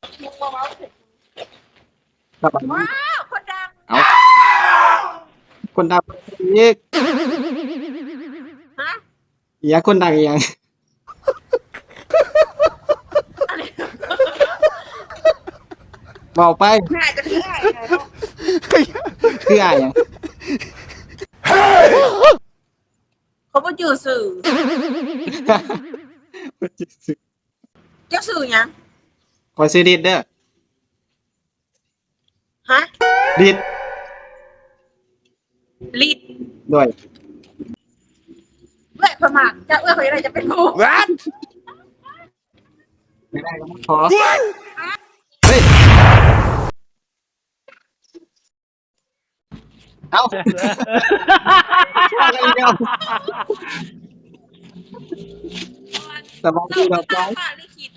ມຸກບໍ່ເວົ້າເຖິງ ກັບອັນ ວ້າວ ຄົນດັງ ເອົ້າ ຄົນດັງອີກ ຮະ ອີຫຍັງ ຄົນດັງອີຫຍັງ ອັນນີ້ ເວົ້າໄປ ໜ້າຈະຄືອ້າຍເນາະ ຄືອ້າຍຫຍັງ? ເຂົາບໍ່ຈື່ຊື່ ບໍ່ຈື່ຊື່. ເຈົ້າຊື່ຫຍັງ? ຂ້ອຍຊື່ລິດເດີ. ຮະ? ລິດ. ລິດ. ໂດຍ. ເອື້ອຍຂ້ອຍມັກ ເຈົ້າເອື້ອຍຂ້ອຍຢາກໄດ້ ຈະເປັນໝູ່. What? ຢາກໄດ້ກໍມາຂໍ. ເຮີ້ຍ. ເອົ້າ ພໍກັນແລ້ວ ສະບາຍດີດອກໄມ້ ຟ້າລິຂິດ